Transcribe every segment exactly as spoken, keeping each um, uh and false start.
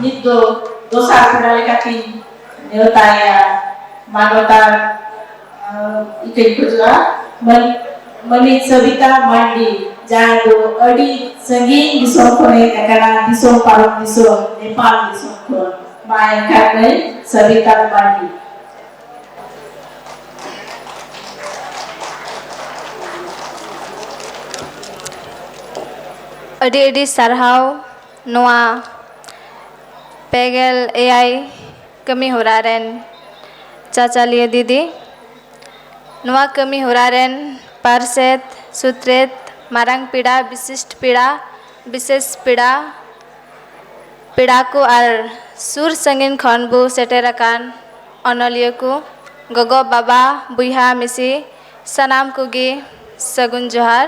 ᱱᱤᱛ ᱫᱚ ᱫᱚᱥᱟᱨ ᱯᱮᱲᱟ ᱞᱮᱠᱟᱛᱤᱧ ᱱᱮᱣᱛᱟᱭᱟ, ᱢᱟᱱᱚᱛᱟᱱ, ᱟᱸ, ᱤᱠᱟᱹᱧ ᱠᱷᱚᱡᱚᱜᱼᱟ, ᱢᱟᱹᱱ-, ᱢᱟᱹᱱᱤᱡ ᱥᱚᱵᱤᱛᱟ ᱢᱟᱱᱰᱤ, ᱡᱟᱦᱟᱸᱭ ᱫᱚ ᱟᱹᱰᱤ ᱥᱟᱺᱜᱤᱧ ᱫᱤᱥᱚᱢ ᱠᱷᱚᱱᱮ ᱦᱮᱡ ᱟᱠᱟᱱᱟ, ᱫᱤᱥᱚᱢ ᱯᱟᱨᱚᱢ ᱫᱤᱥᱚᱢ, ᱱᱮᱯᱟᱞ ᱫᱤᱥᱚᱢ ᱠᱷᱚᱱ᱾ ᱢᱟ ᱮᱱᱠᱷᱟᱱ ᱢᱟᱹᱭ ᱥᱚᱵᱤᱛᱟ ᱢᱟᱱᱰᱤ᱾ ᱟᱹᱰᱤ ᱟᱹᱰᱤ ᱥᱟᱨᱦᱟᱣ ᱱᱚᱣᱟ ᱯᱮ ᱜᱮᱞ ᱮᱭᱟᱭ ᱠᱟᱹᱢᱤ ᱦᱚᱨᱟ ᱨᱮᱱ ᱪᱟᱪᱟᱞᱤᱭᱟᱹ ᱫᱤᱫᱤ, ᱱᱚᱣᱟ ᱠᱟᱹᱢᱤ ᱦᱚᱨᱟ ᱨᱮᱱ ᱯᱟᱨᱥᱮᱛ, ᱥᱩᱛᱨᱮᱛ, ᱢᱟᱨᱟᱝ ᱯᱮᱲᱟ, ᱵᱤᱥᱤᱥᱴ ᱯᱮᱲᱟ, ᱵᱤᱥᱮᱥ ᱯᱮᱲᱟ, ᱯᱮᱲᱟ ᱠᱚ ᱟᱨ ᱥᱩᱨ ᱥᱟᱺᱜᱤᱧ ᱠᱷᱚᱱ ᱵᱚ ᱥᱮᱴᱮᱨ ᱟᱠᱟᱱ ᱚᱱᱚᱞᱤᱭᱟᱹ ᱠᱚ, ᱜᱚᱜᱚ, ᱵᱟᱵᱟ, ᱵᱚᱭᱦᱟ, ᱢᱤᱥᱤ, ᱥᱟᱱᱟᱢ ᱠᱚᱜᱮ ᱥᱟᱹᱜᱩᱱ ᱡᱚᱦᱟᱨ᱾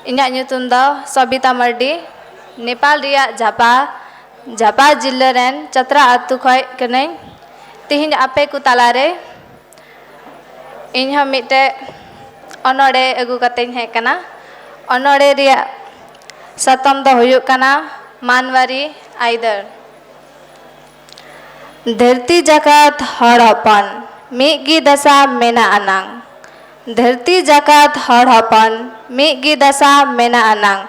ᱤᱧᱟᱹᱜ ᱧᱩᱛᱩᱢ ᱫᱚ ᱥᱚᱵᱤᱛᱟ ᱢᱟᱨᱰᱤ᱾ ᱱᱮᱯᱟᱞ ᱨᱮᱭᱟᱜ ᱡᱷᱟᱯᱟ, ᱡᱷᱟᱯᱟ ᱡᱤᱞᱟᱹ ᱨᱮᱱ ᱪᱟᱛᱨᱟ ᱟᱹᱛᱩ ᱠᱷᱚᱱ ᱠᱟᱹᱱᱟᱹᱧ᱾ ᱛᱮᱦᱮᱧ ᱟᱯᱮ ᱠᱚ ᱛᱟᱞᱟᱨᱮ ᱤᱧ ᱦᱚᱸ ᱢᱤᱫᱴᱮᱡ ᱚᱱᱚᱬᱦᱮ ᱟᱹᱜᱩ ᱠᱟᱛᱮᱧ ᱦᱮᱡ ᱠᱟᱱᱟ᱾ ᱚᱱᱚᱬᱦᱮ ᱨᱮᱭᱟᱜ ᱥᱟᱛᱟᱢ ᱫᱚ ᱦᱩᱭᱩᱜ ᱠᱟᱱᱟ ᱢᱟᱱᱣᱟᱨᱤ ᱟᱹᱭᱫᱟᱹᱨ᱾ ᱫᱷᱟᱹᱨᱛᱤ ᱡᱟᱠᱟᱛ ᱦᱚᱲ ᱦᱚᱯᱚᱱ, ᱢᱤᱫ ᱜᱮ ᱫᱟᱥᱟ ᱢᱮᱱᱟᱜ ᱟᱱᱟᱝ᱾ ᱫᱷᱟᱹᱨᱛᱤ ᱡᱟᱠᱟᱛ ᱦᱚᱲ ᱦᱚᱯᱚᱱ, ᱢᱤᱫ ᱜᱮ ᱫᱟᱥᱟ ᱢᱮᱱᱟᱜ ᱟᱱᱟᱝ᱾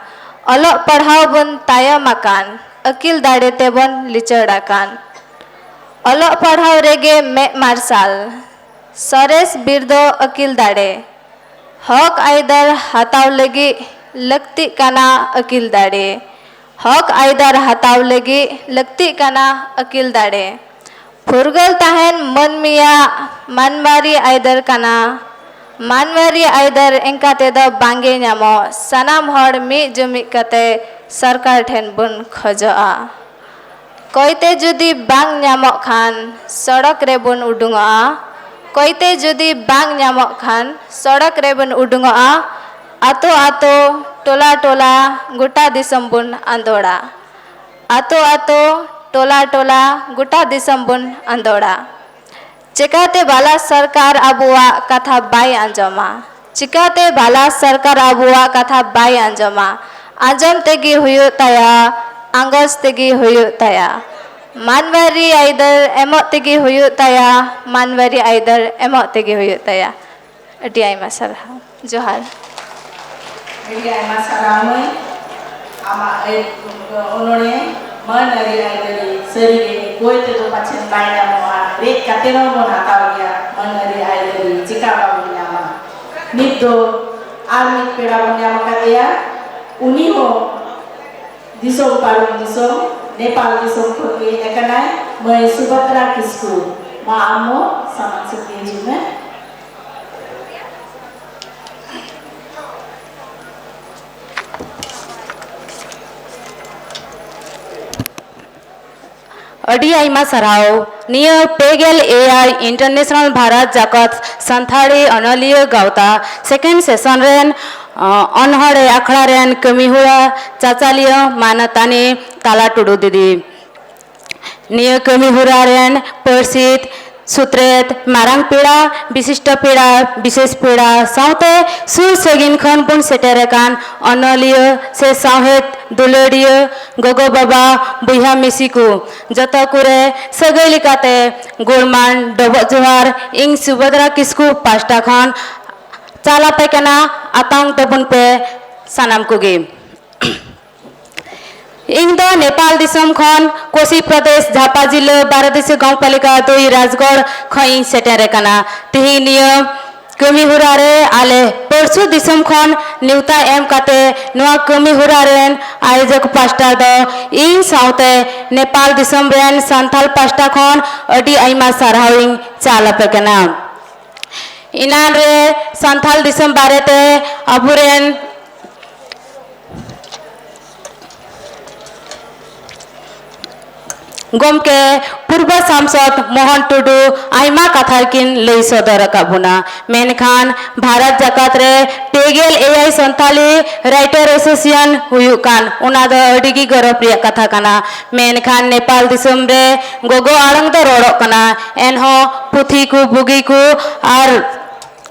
ᱚᱞᱚᱜ ᱯᱟᱲᱦᱟᱣ ᱵᱚᱱ ᱛᱟᱭᱚᱢ ᱟᱠᱟᱱ, ᱟᱹᱠᱤᱞ ᱫᱟᱲᱮ ᱛᱮᱵᱚᱱ ᱞᱤᱪᱟᱹᱲ ᱟᱠᱟᱱ᱾ ᱚᱞᱚᱜ ᱯᱟᱲᱦᱟᱣ ᱨᱮᱜᱮ ᱢᱮᱫ ᱢᱟᱨᱥᱟᱞ, ᱥᱚᱨᱮᱥ ᱵᱤᱨ ᱫᱚ ᱟᱹᱠᱤᱞ ᱫᱟᱲᱮ᱾ ᱦᱚᱠ ᱟᱹᱭᱫᱟᱹᱨ ᱦᱟᱛᱟᱣ ᱞᱟᱹᱜᱤᱫ ᱞᱟᱹᱠᱛᱤᱜ ᱠᱟᱱᱟ ᱟᱹᱠᱤᱞ ᱫᱟᱲᱮ᱾ ᱦᱚᱠ ᱟᱹᱭᱫᱟᱹᱨ ᱦᱟᱛᱟᱣ ᱞᱟᱹᱜᱤᱫ ᱞᱟᱹᱠᱛᱤᱜ ᱠᱟᱱᱟ ᱟᱹᱠᱤᱞ ᱫᱟᱲᱮ᱾ ᱯᱷᱩᱨᱜᱟᱹᱞ ᱛᱟᱦᱮᱱ ᱢᱟᱹᱱᱢᱤᱭᱟᱜ ᱢᱟᱱᱣᱟᱨᱤ ᱟᱹᱭᱫᱟᱹᱨ ᱠᱟᱱᱟ᱾ ᱢᱟᱱᱣᱟᱨᱤ ᱟᱹᱭᱫᱟᱹᱨ ᱮᱱᱠᱟ ᱛᱮᱫᱚ ᱵᱟᱝᱜᱮ ᱧᱟᱢᱚᱜ᱾ ᱥᱟᱱᱟᱢ ᱦᱚᱲ ᱢᱤᱫ ᱡᱩᱢᱤᱫ ᱠᱟᱛᱮ ᱥᱚᱨᱠᱟᱨ ᱴᱷᱮᱱ ᱵᱚᱱ ᱠᱷᱚᱡᱚᱜᱼᱟ᱾ ᱠᱚᱭᱛᱮ ᱡᱩᱫᱤ ᱵᱟᱝ ᱧᱟᱢᱚᱜ ᱠᱷᱟᱱ ᱥᱚᱲᱚᱠ ᱨᱮᱵᱚᱱ ᱩᱰᱩᱝᱚᱜᱼᱟ᱾ ᱠᱚᱭᱛᱮ ᱡᱩᱫᱤ ᱵᱟᱝ ᱧᱟᱢᱚᱜ ᱠᱷᱟᱱ ᱥᱚᱲᱚᱠ ᱨᱮᱵᱚᱱ ᱩᱰᱩᱝᱚᱜᱼᱟ᱾ ᱟᱛᱳ ᱟᱛᱳ, ᱴᱚᱞᱟ ᱴᱚᱞᱟ, ᱜᱚᱴᱟ ᱫᱤᱥᱚᱢ ᱵᱚᱱ ᱟᱸᱫᱳᱲᱟ᱾ ᱟᱛᱳ ᱟᱛᱳ, ᱴᱚᱞᱟ ᱴᱚᱞᱟ, ᱜᱚᱴᱟ ᱫᱤᱥᱚᱢ ᱵᱚᱱ ᱟᱸᱫᱳᱲᱟ᱾ ᱪᱮᱠᱟᱛᱮ ᱵᱟᱞᱟ ᱥᱚᱨᱠᱟᱨ ᱟᱵᱚᱣᱟᱜ ᱠᱟᱛᱷᱟ ᱵᱟᱭ ᱟᱸᱡᱚᱢᱟ? ᱪᱮᱠᱟᱛᱮ ᱵᱟᱞᱟ ᱥᱚᱨᱠᱟᱨ ᱟᱵᱚᱣᱟᱜ ᱠᱟᱛᱷᱟ ᱵᱟᱭ ᱟᱸᱡᱚᱢᱟ? ᱟᱸᱡᱚᱢ ᱛᱮᱜᱮ ᱦᱩᱭᱩᱜ ᱛᱟᱭᱟ, ᱟᱸᱜᱚᱪ ᱛᱮᱜᱮ ᱦᱩᱭᱩᱜ ᱛᱟᱭᱟ᱾ ᱢᱟᱱᱣᱟᱨᱤ ᱟᱹᱭᱫᱟᱹᱨ ᱮᱢᱚᱜ ᱛᱮᱜᱮ ᱦᱩᱭᱩᱜ ᱛᱟᱭᱟ, ᱢᱟᱱᱣᱟᱨᱤ ᱟᱹᱭᱫᱟᱹᱨ ᱮᱢᱚᱜ ᱛᱮᱜᱮ ᱦᱩᱭᱩᱜ ᱛᱟᱭᱟ᱾ ᱟᱹᱰᱤ ᱟᱭᱢᱟ ᱥᱟᱨᱦᱟᱣ᱾ ᱡᱚᱦᱟᱨ᱾ ᱟᱹᱰᱤ ᱟᱭᱢᱟ ᱥᱟᱨᱦᱟᱣ ᱢᱟᱹᱭ, ᱟᱢᱟᱜ ᱟᱹᱭ-, ᱚᱱᱚᱬᱦᱮ ᱢᱟᱹᱱ ᱟᱹᱨᱤ ᱟᱹᱭᱫᱟᱹᱨᱤ ᱥᱟᱹᱨᱤᱜᱮ ᱵᱳᱭ ᱛᱮᱫᱚ ᱯᱟᱪᱷᱮ ᱵᱟᱭ ᱧᱟᱢᱚᱜᱼᱟ, ᱨᱮᱫ ᱠᱟᱛᱮ ᱨᱮᱦᱚᱸ ᱵᱚᱱ ᱦᱟᱛᱟᱣ ᱜᱮᱭᱟ ᱢᱟᱹᱱ ᱟᱹᱨᱤ ᱟᱹᱭᱫᱟᱹᱨᱤ ᱪᱮᱠᱟ ᱵᱟᱵᱚᱱ ᱧᱟᱢᱟ᱾ ᱱᱤᱛ ᱫᱚ ᱟᱨ ᱢᱤᱫ ᱯᱮᱲᱟ ᱵᱚᱱ ᱧᱟᱢ ᱟᱠᱟᱫᱮᱭᱟ, ᱩᱱᱤ ᱦᱚᱸ ᱫᱤᱥᱚᱢ ᱯᱟᱨᱚᱢ ᱫᱤᱥᱚᱢ, ᱱᱮᱯᱟᱞ ᱫᱤᱥᱚᱢ ᱠᱷᱚᱱ ᱜᱮ ᱦᱮᱡ ᱟᱠᱟᱱᱟᱭ, ᱢᱟᱹᱭ ᱥᱩᱵᱷᱚᱫᱨᱟ ᱠᱤᱥᱠᱩ᱾ ᱢᱟ ᱟᱢ ᱦᱚᱸ ᱥᱟᱢᱟᱝ ᱥᱮᱫ ᱜᱮ ᱦᱤᱡᱩᱜ ᱢᱮ᱾ ᱟᱹᱰᱤ ᱟᱭᱢᱟ ᱥᱟᱨᱦᱟᱣ᱾ ᱱᱤᱭᱟᱹ ᱯᱮ ᱜᱮᱞ ᱮᱭᱟᱭ International ᱵᱷᱟᱨᱚᱛ ᱡᱟᱠᱟᱛ ᱥᱟᱱᱛᱟᱲᱤ ᱚᱱᱚᱞᱤᱭᱟᱹ ᱜᱟᱶᱛᱟ second session ᱨᱮᱱ, ᱚ, ᱚᱱᱚᱬᱦᱮ ᱟᱠᱷᱲᱟ ᱨᱮᱱ ᱠᱟᱹᱢᱤᱦᱚᱨᱟ ᱪᱟᱪᱟᱞᱤᱭᱟᱹ ᱢᱟᱱᱚᱛᱟᱱᱤ ᱛᱟᱞᱟ ᱴᱩᱰᱩ ᱫᱤᱫᱤ᱾ ᱱᱤᱭᱟᱹ ᱠᱟᱹᱢᱤ ᱦᱚᱨᱟ ᱨᱮᱱ ᱯᱟᱹᱨᱥᱤᱛ, ᱥᱩᱛᱨᱮᱛ, ᱢᱟᱨᱟᱝ ᱯᱮᱲᱟ, ᱵᱤᱥᱤᱥᱴᱚ ᱯᱮᱲᱟ, ᱵᱤᱥᱮᱥ ᱯᱮᱲᱟ ᱥᱟᱶᱛᱮ ᱥᱩᱨ ᱥᱟᱺᱜᱤᱧ ᱠᱷᱚᱱ ᱵᱚᱱ ᱥᱮᱴᱮᱨ ᱟᱠᱟᱱ ᱚᱱᱚᱞᱤᱭᱟᱹ ᱥᱮ ᱥᱟᱶᱦᱮᱫ ᱫᱩᱞᱟᱹᱲᱤᱭᱟᱹ ᱜᱚᱜᱚ ᱵᱟᱵᱟ, ᱵᱚᱭᱦᱟ ᱢᱤᱥᱤ ᱠᱚ, ᱡᱚᱛᱚ ᱠᱚᱨᱮ ᱥᱟᱹᱜᱟᱹᱭ ᱞᱮᱠᱟᱛᱮ ᱜᱩᱲᱢᱟᱱ ᱰᱚᱵᱚᱜ ᱡᱚᱦᱟᱨ ᱤᱧ ᱥᱩᱵᱷᱚᱫᱨᱟ ᱠᱤᱥᱠᱩ ᱯᱟᱥᱴᱟ ᱠᱷᱚᱱ ᱪᱟᱞ ᱟᱯᱮ ᱠᱟᱱᱟ᱾ ᱟᱛᱟᱝ ᱛᱟᱵᱚᱱ ᱯᱮ ᱥᱟᱱᱟᱢ ᱠᱚᱜᱮ᱾ ᱤᱧ ᱫᱚ ᱱᱮᱯᱟᱞ ᱫᱤᱥᱚᱢ ᱠᱷᱚᱱ ᱠᱳᱥᱤ ᱯᱨᱚᱫᱮᱥ, ᱡᱷᱟᱯᱟ ᱡᱤᱞᱟᱹ, ᱵᱟᱨᱚᱫᱤᱥᱤ ᱜᱟᱶᱯᱟᱞᱤᱠᱟ ᱫᱩᱭ, ᱨᱟᱡᱽᱜᱚᱲ ᱠᱷᱚᱱ ᱤᱧ ᱥᱮᱴᱮᱨ ᱟᱠᱟᱱᱟ᱾ ᱛᱮᱦᱮᱧ ᱱᱤᱭᱟᱹ ᱠᱟᱹᱢᱤ ᱦᱚᱨᱟ ᱨᱮ ᱟᱞᱮ ᱯᱟᱹᱨᱥᱩ ᱫᱤᱥᱚᱢ ᱠᱷᱚᱱ ᱱᱮᱣᱛᱟ ᱮᱢ ᱠᱟᱛᱮ ᱱᱚᱣᱟ ᱠᱟᱹᱢᱤ ᱦᱚᱨᱟ ᱨᱮᱱ ᱟᱭᱳᱡᱚᱠ ᱯᱟᱥᱴᱟ ᱫᱚ ᱤᱧ ᱥᱟᱶᱛᱮ ᱱᱮᱯᱟᱞ ᱫᱤᱥᱚᱢ ᱨᱮᱱ ᱥᱟᱱᱛᱟᱞ ᱯᱟᱥᱴᱟ ᱠᱷᱚᱱ ᱟᱹᱰᱤ ᱟᱭᱢᱟ ᱥᱟᱨᱦᱟᱣ ᱤᱧ ᱪᱟᱞ ᱟᱯᱮ ᱠᱟᱱᱟ᱾ ᱮᱱᱟᱱ ᱨᱮ ᱥᱟᱱᱛᱟᱞ ᱫᱤᱥᱚᱢ ᱵᱟᱨᱮᱛᱮ ᱟᱵᱚᱨᱮᱱ ᱜᱚᱢᱠᱮ ᱯᱩᱨᱵᱚ ᱥᱟᱢᱥᱚᱫ ᱢᱳᱦᱚᱱ ᱴᱩᱰᱩ ᱟᱭᱢᱟ ᱠᱟᱛᱷᱟ ᱠᱤᱱ ᱞᱟᱹᱭ ᱥᱚᱫᱚᱨ ᱟᱠᱟᱫ ᱵᱚᱱᱟ᱾ ᱢᱮᱱᱠᱷᱟᱱ ᱵᱷᱟᱨᱚᱛ ᱡᱟᱠᱟᱛ ᱨᱮ ᱯᱮ ᱜᱮᱞ ᱮᱭᱟᱭ ᱥᱟᱱᱛᱟᱞᱤ Writer Association ᱦᱩᱭᱩᱜ ᱠᱟᱱ, ᱚᱱᱟ ᱫᱚ ᱟᱹᱰᱤ ᱜᱮ ᱜᱚᱨᱚᱵᱽ ᱨᱮᱭᱟᱜ ᱠᱟᱛᱷᱟ ᱠᱟᱱᱟ᱾ ᱢᱮᱱᱠᱷᱟᱱ ᱱᱮᱯᱟᱞ ᱫᱤᱥᱚᱢ ᱨᱮ ᱜᱚᱜᱚ ᱟᱲᱟᱝ ᱫᱚ ᱨᱚᱲᱚᱜ ᱠᱟᱱᱟ, ᱮᱱᱦᱚᱸ ᱯᱩᱛᱷᱤ ᱠᱚ, ᱵᱩᱜᱤ ᱠᱚ ᱟᱨ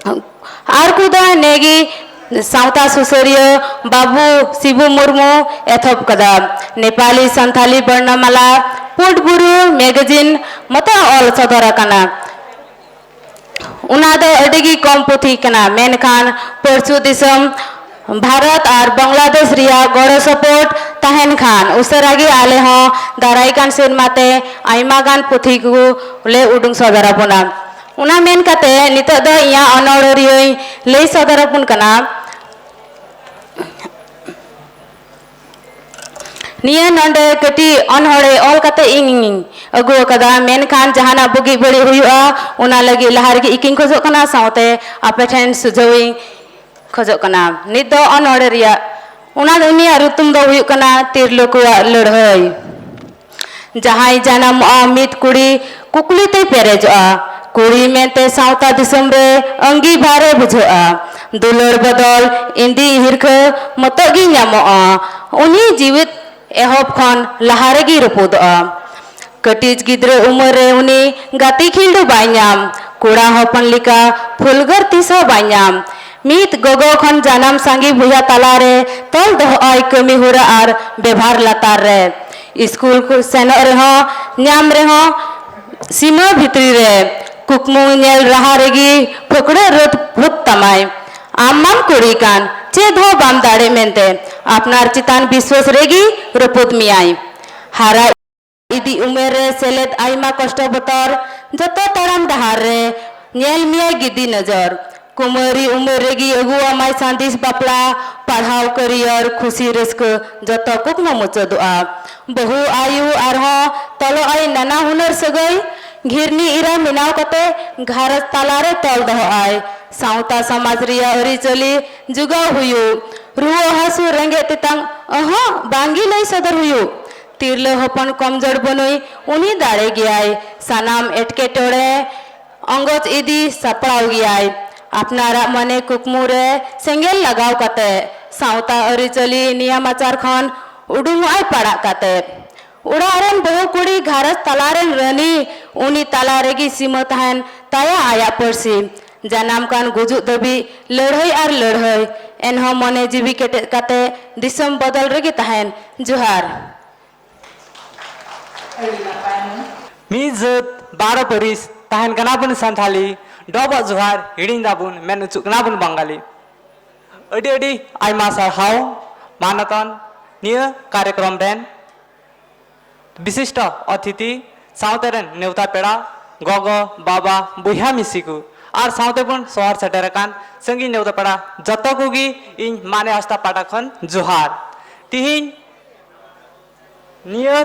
ᱟᱨ ᱠᱚᱫᱚ ᱱᱮᱜᱮ ᱥᱟᱶᱛᱟ ᱥᱩᱥᱟᱹᱨᱤᱭᱟᱹ ᱵᱟᱹᱵᱩ ᱥᱤᱵᱩ ᱢᱩᱨᱢᱩ ᱮᱛᱚᱦᱚᱵ ᱠᱟᱫᱟ᱾ ᱱᱮᱯᱟᱞᱤ ᱥᱟᱱᱛᱷᱟᱞᱤ ᱵᱚᱨᱱᱚᱢᱟᱞᱟ ᱯᱩᱸᱰ ᱵᱩᱨᱩ ᱢᱮᱜᱟᱡᱤᱱ ᱢᱚᱛᱚ ᱚᱞ ᱥᱚᱫᱚᱨ ᱟᱠᱟᱱᱟ᱾ ᱚᱱᱟ ᱫᱚ ᱟᱹᱰᱤ ᱜᱮ ᱠᱚᱢ ᱯᱩᱛᱷᱤ ᱠᱟᱱᱟ, ᱢᱮᱱᱠᱷᱟᱱ ᱯᱟᱹᱨᱥᱩ ᱫᱤᱥᱚᱢ ᱵᱷᱟᱨᱚᱛ ᱟᱨ ᱵᱟᱝᱞᱟᱫᱮᱥ ᱨᱮᱭᱟᱜ ᱜᱚᱲᱚ ᱥᱚᱯᱚᱦᱚᱫ ᱛᱟᱦᱮᱱ ᱠᱷᱟᱱ, ᱩᱥᱟᱹᱨᱟ ᱜᱮ ᱟᱞᱮ ᱦᱚᱸ ᱫᱟᱨᱟᱭ ᱠᱟᱱ ᱥᱮᱨᱢᱟ ᱛᱮ ᱟᱭᱢᱟ ᱜᱟᱱ ᱯᱩᱛᱷᱤ ᱠᱚ ᱞᱮ ᱩᱰᱩᱝ ᱥᱚᱫᱚᱨ ᱟᱵᱚᱱᱟ᱾ ᱚᱱᱟ ᱢᱮᱱ ᱠᱟᱛᱮ ᱱᱤᱛᱚᱜ ᱫᱚ ᱤᱧᱟᱹᱜ ᱚᱱᱚᱬᱦᱮᱭᱟᱹᱧ ᱞᱟᱹᱭ ᱥᱚᱫᱚᱨ ᱟᱵᱚᱱ ᱠᱟᱱᱟ᱾ ᱱᱤᱭᱟᱹ ᱱᱚᱰᱮ ᱠᱟᱹᱴᱤᱡ ᱚᱱᱚᱬᱦᱮ ᱚᱞ ᱠᱟᱛᱮ ᱤᱧ ᱟᱹᱜᱩ ᱟᱠᱟᱫᱟ, ᱢᱮᱱᱠᱷᱟᱱ ᱡᱟᱦᱟᱱᱟᱜ ᱵᱩᱜᱤ ᱵᱟᱹᱲᱤᱡ ᱦᱩᱭᱩᱜᱼᱟ, ᱚᱱᱟ ᱞᱟᱹᱜᱤᱫ ᱞᱟᱦᱟ ᱨᱮᱜᱮ ᱤᱠᱟᱹᱧ ᱠᱷᱚᱡᱚᱜ ᱠᱟᱱᱟ, ᱥᱟᱶᱛᱮ ᱟᱯᱮ ᱴᱷᱮᱱ ᱥᱩᱡᱷᱟᱹᱣ ᱤᱧ ᱠᱷᱚᱡᱚᱜ ᱠᱟᱱᱟ᱾ ᱱᱤᱛ ᱫᱚ ᱚᱱᱚᱬᱦᱮ ᱨᱮᱭᱟᱜ, ᱚᱱᱟ ᱫᱚ, ᱩᱱᱤᱭᱟᱜ ᱨᱩᱛᱩᱢ ᱫᱚ ᱦᱩᱭᱩᱜ ᱠᱟᱱᱟ ᱛᱤᱨᱞᱟᱹ ᱠᱚᱣᱟᱜ ᱞᱟᱹᱲᱦᱟᱹᱭ᱾ ᱡᱟᱦᱟᱸᱭ ᱡᱟᱱᱟᱢᱚᱜᱼᱟ ᱢᱤᱫ ᱠᱩᱲᱤ, ᱠᱩᱠᱞᱤ ᱛᱮᱭ ᱯᱮᱨᱮᱡᱚᱜᱼᱟ᱾ ᱠᱩᱲᱤ ᱢᱮᱱᱛᱮ ᱥᱟᱶᱛᱟ ᱫᱤᱥᱚᱢ ᱨᱮ ᱟᱺᱜᱤᱵᱷᱟᱨᱮ ᱵᱩᱡᱷᱟᱹᱜᱼᱟ᱾ ᱫᱩᱞᱟᱹᱲ ᱵᱚᱫᱚᱞ ᱤᱸᱫᱤᱡ ᱦᱤᱨᱠᱷᱟᱹ ᱢᱚᱛᱚ ᱜᱮ ᱧᱟᱢᱚᱜᱼᱟ᱾ ᱩᱱᱤ ᱡᱤᱣᱤᱫ ᱮᱦᱚᱵ ᱠᱷᱚᱱ ᱞᱟᱦᱟ ᱨᱮᱜᱮ ᱨᱟᱹᱯᱩᱫᱚᱜᱼᱟ᱾ ᱠᱟᱹᱴᱤᱡ ᱜᱤᱫᱽᱨᱟᱹ ᱩᱢᱮᱨ ᱨᱮ ᱩᱱᱤ ᱜᱟᱛᱮ ᱠᱷᱤᱞᱰᱩ ᱵᱟᱭ ᱧᱟᱢ, ᱠᱚᱲᱟ ᱦᱚᱯᱚᱱ ᱞᱮᱠᱟ ᱯᱷᱩᱞᱜᱟᱹᱨ ᱛᱤᱥ ᱦᱚᱸ ᱵᱟᱭ ᱧᱟᱢ᱾ ᱢᱤᱫ ᱜᱚᱜᱚ ᱠᱷᱚᱱ ᱡᱟᱱᱟᱢ ᱥᱟᱸᱜᱮ ᱵᱚᱭᱦᱟ ᱛᱟᱞᱟᱨᱮ ᱛᱚᱞ ᱫᱚᱦᱚᱜᱼᱟᱭ ᱠᱟᱹᱢᱤ ᱦᱚᱨᱟ ᱟᱨ ᱵᱮᱵᱷᱟᱨ ᱞᱟᱛᱟᱨ ᱨᱮ᱾ ᱥᱠᱩᱞ ᱠᱚ ᱥᱮᱱᱚᱜ ᱨᱮᱦᱚᱸ, ᱧᱟᱢ ᱨᱮᱦᱚᱸ ᱥᱤᱢᱟᱹ ᱵᱷᱤᱛᱨᱤ ᱨᱮ, ᱠᱩᱠᱢᱩ ᱧᱮᱞ ᱨᱟᱦᱟ ᱨᱮᱜᱮ ᱯᱷᱟᱹᱠᱲᱟᱹ ᱨᱟᱹᱫ ᱨᱩᱯ ᱛᱟᱢᱟᱭ᱾ ᱟᱢ ᱢᱟᱢ ᱠᱩᱲᱤ ᱠᱟᱱ, ᱪᱮᱫ ᱦᱚᱸ ᱵᱟᱢ ᱫᱟᱲᱮᱜ ᱢᱮᱱᱛᱮ ᱟᱯᱱᱟᱨ ᱪᱮᱛᱟᱱ ᱵᱤᱥᱣᱟᱹᱥ ᱨᱮᱜᱮ ᱨᱟᱹᱯᱩᱫ ᱢᱮᱭᱟᱭ᱾ ᱦᱟᱨᱟ ᱤᱫᱤ ᱩᱢᱮᱨ ᱨᱮ ᱥᱮᱞᱮᱫ ᱟᱭᱢᱟ ᱠᱚᱥᱴᱚ ᱵᱚᱛᱚᱨ, ᱡᱚᱛᱚ ᱛᱟᱲᱟᱢ ᱰᱟᱦᱟᱨ ᱨᱮ ᱧᱮᱞ ᱢᱮᱭᱟᱭ ᱜᱤᱫᱤ ᱱᱚᱡᱚᱨ᱾ ᱠᱩᱢᱟᱹᱨᱤ ᱩᱢᱮᱨ ᱨᱮᱜᱮ ᱟᱹᱜᱩ ᱟᱢᱟᱭ ᱥᱟᱸᱫᱮᱥ ᱵᱟᱯᱞᱟ, ᱯᱟᱲᱦᱟᱣ, ᱠᱮᱨᱤᱭᱟᱨ, ᱠᱷᱩᱥᱤ ᱨᱟᱹᱥᱠᱟᱹ, ᱡᱚᱛᱚ ᱠᱩᱠᱢᱩ ᱢᱩᱪᱟᱹᱫᱚᱜᱼᱟ᱾ ᱵᱟᱹᱦᱩ ᱟᱭᱳ ᱟᱨᱦᱚᱸ ᱛᱚᱞᱚᱜ ᱟᱭ ᱱᱟᱱᱟ ᱦᱩᱱᱟᱹᱨ ᱥᱟᱹᱜᱟᱹᱭ, ᱜᱷᱤᱨᱱᱤ ᱮᱨᱟ ᱵᱮᱱᱟᱣ ᱠᱟᱛᱮ ᱜᱷᱟᱨᱚᱸᱡᱽ ᱛᱟᱞᱟᱨᱮ ᱛᱚᱞ ᱫᱚᱦᱚᱜᱼᱟᱭ᱾ ᱥᱟᱶᱛᱟ ᱥᱚᱢᱟᱡᱽ ᱨᱮᱭᱟᱜ ᱟᱹᱨᱤᱪᱟᱹᱞᱤ ᱡᱚᱜᱟᱣ ᱦᱩᱭᱩᱜ, ᱨᱩᱣᱟᱹ ᱦᱟᱹᱥᱩ ᱨᱮᱸᱜᱮᱡ ᱛᱮᱛᱟᱝ ᱚᱦᱚᱸ ᱵᱟᱝᱜᱮ ᱞᱟᱹᱭ ᱥᱚᱫᱚᱨ ᱦᱩᱭᱩᱜ᱾ ᱛᱤᱨᱞᱟᱹ ᱦᱚᱯᱚᱱ ᱠᱚᱢᱡᱳᱨ ᱵᱟᱹᱱᱩᱭ, ᱩᱱᱤ ᱫᱟᱲᱮ ᱜᱮᱭᱟᱭ᱾ ᱥᱟᱱᱟᱢ ᱮᱴᱠᱮᱴᱚᱬᱮ ᱚᱸᱜᱚᱪ ᱤᱫᱤ ᱥᱟᱯᱲᱟᱣ ᱜᱮᱭᱟᱭ᱾ ᱟᱯᱱᱟᱨᱟᱜ ᱢᱚᱱᱮ ᱠᱩᱠᱢᱩ ᱨᱮ ᱥᱮᱸᱜᱮᱞ ᱞᱟᱜᱟᱣ ᱠᱟᱛᱮ, ᱥᱟᱶᱛᱟ ᱟᱹᱨᱤᱪᱟᱹᱞᱤ ᱱᱤᱭᱟᱢ ᱟᱪᱟᱨ ᱠᱷᱚᱱ ᱩᱰᱩᱝᱚᱜᱼᱟᱭ ᱯᱟᱲᱟᱜ ᱠᱟᱛᱮ᱾ ᱚᱲᱟᱜ ᱨᱮᱱ ᱵᱟᱹᱦᱩ ᱠᱩᱲᱤ ᱜᱷᱟᱨᱚᱸᱡᱽ ᱛᱟᱞᱟ ᱨᱮᱱ ᱨᱟᱹᱱᱤ, ᱩᱱᱤ ᱛᱟᱞᱟ ᱨᱮᱜᱮ ᱥᱤᱢᱟᱹ ᱛᱟᱦᱮᱱ ᱛᱟᱭᱟ ᱟᱭᱟᱜ ᱯᱟᱹᱨᱥᱤ᱾ ᱡᱟᱱᱟᱢ ᱠᱟᱱ ᱜᱩᱡᱩᱜ ᱫᱷᱟᱹᱵᱤᱡ ᱞᱟᱹᱲᱦᱟᱹᱭ ᱟᱨ ᱞᱟᱹᱲᱦᱟᱹᱭ, ᱮᱱᱦᱚᱸ ᱢᱚᱱᱮ ᱡᱤᱣᱤ ᱠᱮᱴᱮᱡ ᱠᱟᱛᱮ ᱫᱤᱥᱚᱢ ᱵᱚᱫᱚᱞ ᱨᱮᱜᱮ ᱛᱟᱦᱮᱱ᱾ ᱡᱚᱦᱟᱨ᱾ ᱢᱤᱫ ᱡᱟᱹᱛ ᱵᱟᱨᱚ ᱯᱟᱹᱨᱤᱥ ᱛᱟᱦᱮᱱ ᱠᱟᱱᱟ ᱵᱚᱱ ᱥᱟᱱᱛᱷᱟᱞᱤ, ᱰᱚᱵᱚᱜ ᱡᱚᱦᱟᱨ ᱦᱤᱲᱤᱧ ᱫᱟᱵᱚᱱ ᱢᱮᱱ ᱚᱪᱚᱜ ᱠᱟᱱᱟ ᱵᱚᱱ ᱵᱟᱝᱜᱟᱞᱤ᱾ ᱟᱹᱰᱤ ᱟᱹᱰᱤ ᱟᱭᱢᱟ ᱥᱟᱨᱦᱟᱣ ᱢᱟᱱᱚᱛᱟᱱ ᱱᱤᱭᱟᱹ ᱠᱟᱨᱭᱚᱠᱨᱚᱢ ᱨᱮᱱ ᱵᱤᱥᱤᱥᱴᱚ ᱚᱛᱷᱤᱛᱤ, ᱥᱟᱶᱛᱮ ᱨᱮᱱ ᱱᱮᱣᱛᱟ ᱯᱮᱲᱟ, ᱜᱚᱜᱚ, ᱵᱟᱵᱟ, ᱵᱚᱭᱦᱟ ᱢᱤᱥᱤ ᱠᱚ ᱟᱨ ᱥᱟᱶᱛᱮ ᱵᱚᱱ ᱥᱚᱦᱚᱨ ᱥᱮᱴᱮᱨ ᱟᱠᱟᱱ ᱥᱟᱺᱜᱤᱧ ᱱᱮᱣᱛᱟ ᱯᱮᱲᱟ ᱡᱚᱛᱚ ᱠᱚᱜᱮ ᱤᱧ ᱢᱟᱱᱮ ᱟᱥᱛᱷᱟ ᱯᱟᱦᱴᱟ ᱠᱷᱚᱱ ᱡᱚᱦᱟᱨ᱾ ᱛᱤᱦᱤᱧ ᱱᱤᱭᱟᱹ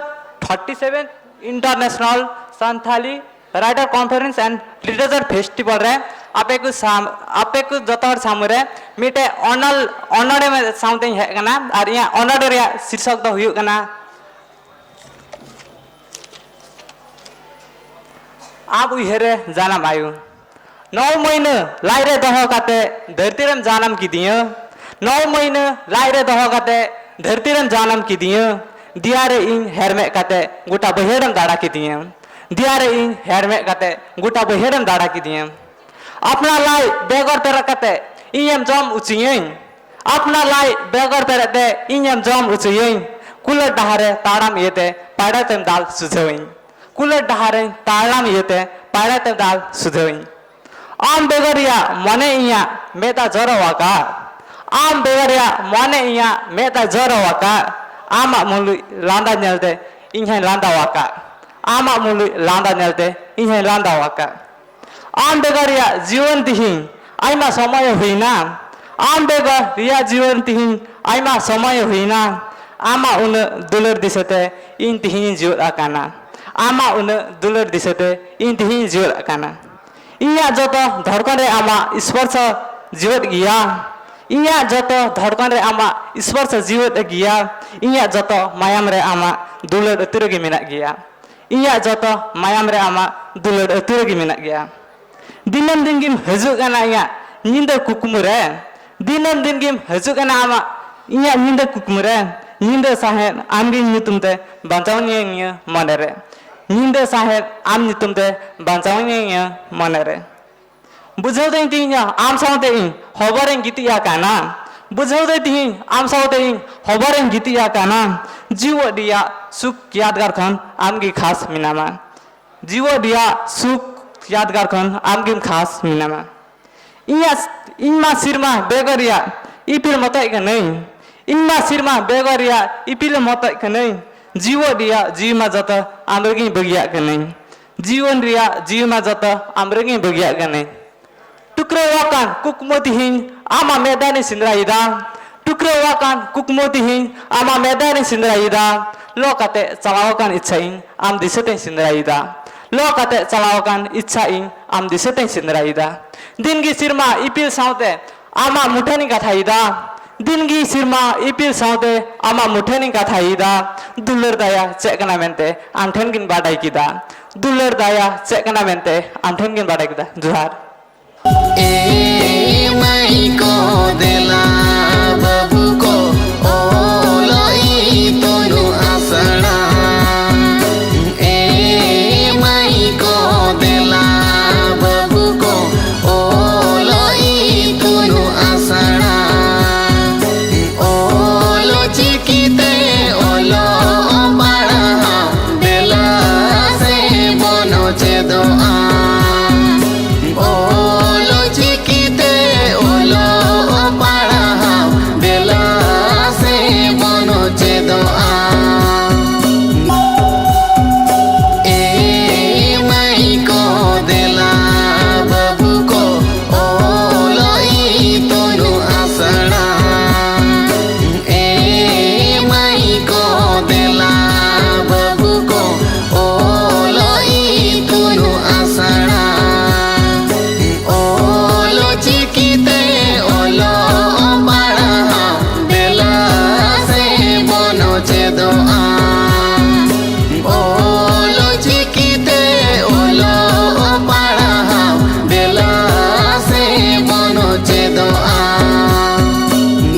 thirty seven International Santali Writer Conference and Literature Festival ᱨᱮ ᱟᱯᱮ ᱠᱚ ᱥᱟᱢ-, ᱟᱯᱮ ᱠᱚ ᱡᱚᱛᱚ ᱦᱚᱲ ᱥᱟᱢᱟᱝ ᱨᱮ ᱢᱤᱫᱴᱮᱡ ᱚᱱᱚᱞ, ᱚᱱᱚᱬᱦᱮ ᱢᱮ-, ᱥᱟᱶᱛᱮᱧ ᱦᱮᱡ ᱟᱠᱟᱱᱟ᱾ ᱟᱨ ᱤᱧᱟᱹᱜ ᱚᱱᱚᱬᱦᱮ ᱨᱮᱭᱟᱜ ᱥᱤᱨᱥᱚᱠ ᱫᱚ ᱦᱩᱭᱩᱜ ᱠᱟᱱᱟ ᱟᱢ ᱩᱭᱦᱟᱹᱨ ᱨᱮ ᱡᱟᱱᱟᱢ ᱟᱭᱳ᱾ ᱱᱚ ᱢᱟᱹᱦᱱᱟᱹ ᱞᱟᱡ ᱨᱮ ᱫᱚᱦᱚ ᱠᱟᱛᱮ ᱫᱷᱟᱹᱨᱛᱤ ᱨᱮᱢ ᱡᱟᱱᱟᱢ ᱠᱤᱫᱤᱧᱟ᱾ ᱱᱚ ᱢᱟᱹᱦᱱᱟᱹ ᱞᱟᱡ ᱨᱮ ᱫᱚᱦᱚ ᱠᱟᱛᱮ ᱫᱷᱟᱹᱨᱛᱤ ᱨᱮᱢ ᱡᱟᱱᱟᱢ ᱠᱤᱫᱤᱧᱟ᱾ ᱫᱮᱭᱟ ᱨᱮ ᱤᱧ ᱦᱮᱨᱢᱮᱫ ᱠᱟᱛᱮ ᱜᱚᱴᱟ ᱵᱟᱹᱭᱦᱟᱹᱲᱮᱢ ᱫᱟᱬᱟ ᱠᱤᱫᱤᱧᱟ᱾ ᱫᱮᱭᱟ ᱨᱮ ᱤᱧ ᱦᱮᱨᱢᱮᱫ ᱠᱟᱛᱮ ᱜᱚᱴᱟ ᱵᱟᱹᱭᱦᱟᱹᱲᱮᱢ ᱫᱟᱬᱟ ᱠᱤᱫᱤᱧᱟ᱾ ᱟᱯᱱᱟᱨ ᱞᱟᱡ ᱵᱮᱜᱚᱨ ᱯᱮᱨᱮᱡ ᱠᱟᱛᱮ ᱤᱧᱮᱢ ᱡᱚᱢ ᱚᱪᱚᱭᱟᱹᱧ᱾ ᱟᱯᱱᱟᱨ ᱞᱟᱡ ᱵᱮᱜᱚᱨ ᱯᱮᱨᱮᱡ ᱛᱮ ᱤᱧᱮᱢ ᱡᱚᱢ ᱚᱪᱚᱭᱟᱹᱧ᱾ ᱠᱩᱞᱟᱹᱴ ᱰᱟᱦᱟᱨ ᱨᱮ ᱛᱟᱲᱟᱢ ᱤᱭᱟᱹᱛᱮ ᱯᱟᱭᱲᱟ ᱛᱮᱢ ᱫᱟᱞ ᱥᱩᱡᱷᱟᱹᱣᱟᱹᱧ᱾ ᱠᱩᱞᱟᱹᱴ ᱰᱟᱦᱟᱨ ᱨᱮ ᱛᱟᱲᱟᱢ ᱤᱭᱟᱹᱛᱮ ᱯᱟᱭᱲᱟ ᱛᱮᱢ ᱫᱟᱞ ᱥᱩᱡᱷᱟᱹᱣᱟᱹᱧ᱾ ᱟᱢ ᱵᱮᱜᱚᱨ ᱨᱮᱭᱟᱜ ᱢᱚᱱᱮ ᱤᱧᱟᱹᱜ ᱢᱮᱫ ᱫᱟᱜ ᱡᱚᱨᱚ ᱟᱠᱟᱫ᱾ ᱟᱢ ᱵᱮᱜᱚᱨ ᱨᱮᱭᱟᱜ ᱢᱚᱱᱮ ᱤᱧᱟᱹᱜ ᱢᱮᱫ ᱫᱟᱜ ᱡᱚᱨᱚ ᱟᱠᱟᱫ᱾ ᱟᱢᱟᱜ ᱢᱩᱞᱩᱡ ᱞᱟᱸᱫᱟ ᱧᱮᱞᱛᱮ ᱤᱧ ᱦᱚᱸᱧ ᱞᱟᱸᱫᱟ ᱟᱠᱟᱫ᱾ ᱟᱢᱟᱜ ᱢᱩᱞᱩᱡ ᱞᱟᱸᱫᱟ ᱧᱮᱞᱛᱮ ᱤᱧ ᱦᱚᱸᱧ ᱞᱟᱸᱫᱟ ᱟᱠᱟᱫ᱾ ᱟᱢ ᱵᱮᱜᱚᱨ ᱨᱮᱭᱟᱜ ᱡᱤᱭᱚᱱ ᱛᱤᱦᱤᱧ ᱟᱭᱢᱟ ᱥᱚᱢᱚᱭ ᱦᱩᱭᱱᱟ᱾ ᱟᱢ ᱵᱮᱜᱚᱨ ᱨᱮᱭᱟᱜ ᱡᱤᱭᱚᱱ ᱛᱤᱦᱤᱧ ᱟᱭᱢᱟ ᱥᱚᱢᱚᱭ ᱦᱩᱭᱱᱟ᱾ ᱟᱢᱟᱜ ᱩᱱᱟᱹᱜ ᱫᱩᱞᱟᱹᱲ ᱫᱤᱥᱟᱹᱛᱮ ᱤᱧ ᱛᱤᱦᱤᱧᱤᱧ ᱡᱤᱣᱮᱫ ᱟᱠᱟᱱᱟ᱾ ᱟᱢᱟᱜ ᱩᱱᱟᱹᱜ ᱫᱩᱞᱟᱹᱲ ᱫᱤᱥᱟᱹᱛᱮ ᱤᱧ ᱛᱤᱦᱤᱧᱤᱧ ᱡᱤᱣᱮᱫ ᱟᱠᱟᱱᱟ᱾ ᱤᱧᱟᱹᱜ ᱡᱚᱛᱚ ᱫᱷᱚᱲᱠᱚᱱ ᱨᱮ ᱟᱢᱟᱜ ᱥᱯᱚᱨᱥᱚ ᱡᱤᱣᱮᱫ ᱜᱮᱭᱟ᱾ ᱤᱧᱟᱹᱜ ᱡᱚᱛᱚ ᱫᱷᱚᱲᱠᱚᱱ ᱨᱮ ᱟᱢᱟᱜ ᱥᱯᱚᱨᱥᱚ ᱡᱤᱣᱮᱫ ᱜᱮᱭᱟ᱾ ᱤᱧᱟᱹᱜ ᱡᱚᱛᱚ ᱢᱟᱭᱟᱢ ᱨᱮ ᱟᱢᱟᱜ ᱫᱩᱞᱟᱹᱲ ᱟᱹᱛᱩ ᱨᱮᱜᱮ ᱢᱮᱱᱟᱜ ᱜᱮᱭᱟ᱾ ᱤᱧᱟᱹᱜ ᱡᱚᱛᱚ ᱢᱟᱭᱟᱢ ᱨᱮ ᱟᱢᱟᱜ ᱫᱩᱞᱟᱹᱲ ᱟᱹᱛᱩ ᱨᱮᱜᱮ ᱢᱮᱱᱟᱜ ᱜᱮᱭᱟ᱾ ᱫᱤᱱᱟᱹᱢ ᱫᱤᱱ ᱜᱮᱢ ᱦᱤᱡᱩᱜ ᱠᱟᱱᱟ ᱤᱧᱟᱹᱜ ᱧᱤᱫᱟᱹ ᱠᱩᱠᱢᱩ ᱨᱮ᱾ ᱫᱤᱱᱟᱹᱢ ᱫᱤᱱ ᱜᱮᱢ ᱦᱤᱡᱩᱜ ᱠᱟᱱᱟ ᱟᱢᱟᱜ, ᱤᱧᱟᱹᱜ ᱧᱤᱫᱟᱹ ᱠᱩᱠᱢᱩ ᱨᱮ᱾ ᱧᱤᱫᱟᱹ ᱥᱟᱦᱮᱫ ᱟᱢᱜᱮ ᱧᱩᱛᱩᱢ ᱛᱮ ᱵᱟᱧᱪᱟᱣ ᱤᱧᱟᱹ ᱢᱚᱱᱮ ᱨᱮ᱾ ᱧᱤᱫᱟᱹ ᱥᱟᱦᱮᱫ ᱟᱢ ᱧᱩᱛᱩᱢ ᱛᱮ ᱵᱟᱧᱪᱟᱣ ᱤᱧᱟᱹ ᱢᱚᱱᱮ ᱨᱮ᱾ ᱵᱩᱡᱷᱟᱹᱣ ᱫᱟᱹᱧ ᱛᱤᱦᱤᱧ ᱟᱢ ᱥᱟᱶᱛᱮ ᱤᱧ ᱦᱚᱵᱚᱨᱤᱧ ᱜᱤᱛᱤᱡ ᱟᱠᱟᱱᱟ᱾ ᱵᱩᱡᱷᱟᱹᱣ ᱫᱟᱹᱧ ᱛᱤᱦᱤᱧ ᱟᱢ ᱥᱟᱶᱛᱮ ᱤᱧ ᱦᱚᱵᱚᱨᱤᱧ ᱜᱤᱛᱤᱡ ᱟᱠᱟᱱᱟ᱾ ᱡᱤᱣᱮᱫ ᱨᱮᱭᱟᱜ ᱥᱩᱠ ᱭᱟᱫᱜᱟᱨ ᱠᱷᱚᱱ ᱟᱢᱜᱮ ᱠᱷᱟᱥ ᱢᱮᱱᱟᱢᱟ᱾ ᱡᱤᱣᱮᱫ ᱨᱮᱭᱟᱜ ᱥᱩᱠ ᱭᱟᱫᱜᱟᱨ ᱠᱷᱚᱱ ᱟᱢᱜᱮᱢ ᱠᱷᱟᱥ ᱢᱮᱱᱟᱢᱟ᱾ ᱤᱧᱟᱹᱜ, ᱤᱧ ᱢᱟ ᱥᱮᱨᱢᱟ ᱵᱮᱜᱚᱨ ᱨᱮᱭᱟᱜ ᱤᱯᱤᱞ ᱢᱚᱛᱚᱡ ᱠᱟᱹᱱᱟᱹᱧ᱾ ᱤᱧ ᱢᱟ ᱥᱮᱨᱢᱟ ᱵᱮᱜᱚᱨ ᱨᱮᱭᱟᱜ ᱤᱯᱤᱞ ᱢᱚᱛᱚᱡ ᱠᱟᱹᱱᱟᱹᱧ᱾ ᱡᱤᱣᱮᱫ ᱨᱮᱭᱟᱜ ᱡᱤᱣᱤ ᱢᱟ ᱡᱚᱛᱚ ᱟᱢ ᱨᱮᱜᱮᱧ ᱵᱟᱹᱜᱤᱭᱟᱜ ᱠᱟᱹᱱᱟᱹᱧ᱾ ᱡᱤᱭᱚᱱ ᱨᱮᱭᱟᱜ ᱡᱤᱣᱤ ᱢᱟ ᱡᱚᱛᱚ ᱟᱢ ᱨᱮᱜᱮᱧ ᱵᱟᱹᱜᱤᱭᱟᱜ ᱠᱟᱹᱱᱟᱹᱧ᱾ ᱴᱩᱠᱨᱟᱹᱣ ᱟᱠᱟᱱ ᱠᱩᱠᱢᱩ ᱛᱤᱦᱤᱧ ᱟᱢᱟᱜ ᱢᱮᱫ ᱫᱟᱨᱮᱧ ᱥᱮᱸᱫᱽᱨᱟᱭᱮᱫᱟ᱾ ᱴᱩᱠᱨᱟᱹᱣ ᱟᱠᱟᱱ ᱠᱩᱠᱢᱩ ᱛᱤᱦᱤᱧ ᱟᱢᱟᱜ ᱢᱮᱫ ᱫᱟᱨᱮᱧ ᱥᱮᱸᱫᱽᱨᱟᱭᱮᱫᱟ᱾ ᱞᱚ ᱠᱟᱛᱮ ᱪᱟᱞᱟᱣ ᱟᱠᱟᱱ ᱤᱪᱪᱷᱟ ᱤᱧ ᱟᱢ ᱫᱤᱥᱟᱹ ᱛᱮᱧ ᱥᱮᱸᱫᱽᱨᱟᱭᱮᱫᱟ᱾ ᱞᱚ ᱠᱟᱛᱮ ᱪᱟᱞᱟᱣ ᱟᱠᱟᱱ ᱤᱪᱪᱷᱟ ᱤᱧ ᱟᱢ ᱫᱤᱥᱟᱹ ᱛᱮᱧ ᱥᱮᱸᱫᱽᱨᱟᱭᱮᱫᱟ᱾ ᱫᱤᱱ ᱜᱮ ᱥᱮᱨᱢᱟ ᱤᱯᱤᱞ ᱥᱟᱶᱛᱮ ᱟᱢᱟᱜ ᱢᱩᱴᱷᱟᱹᱱᱤᱧ ᱠᱟᱛᱷᱟᱭᱮᱫᱟ᱾ ᱫᱤᱱ ᱜᱮ ᱥᱮᱨᱢᱟ ᱤᱯᱤᱞ ᱥᱟᱶᱛᱮ ᱟᱢᱟᱜ ᱢᱩᱴᱷᱟᱹᱱᱤᱧ ᱠᱟᱛᱷᱟᱭᱮᱫᱟ᱾ ᱫᱩᱞᱟᱹᱲ ᱫᱟᱭᱟ ᱪᱮᱫ ᱠᱟᱱᱟ ᱢᱮᱱᱛᱮ ᱟᱢ ᱴᱷᱮᱱ ᱜᱤᱧ ᱵᱟᱰᱟᱭ ᱠᱮᱫᱟ᱾ ᱫᱩᱞᱟᱹᱲ ᱫᱟᱭᱟ ᱪᱮᱫ ᱠᱟᱱᱟ ᱢᱮᱱᱛᱮ ᱟᱢ ᱴᱷᱮᱱ ᱜᱤᱧ ᱵᱟᱰᱟᱭ ᱠᱮᱫᱟ᱾ ᱡᱚᱦᱟᱨ᱾ ᱮ ᱢᱟᱹᱭ ᱠᱚ ᱫᱮᱞᱟ,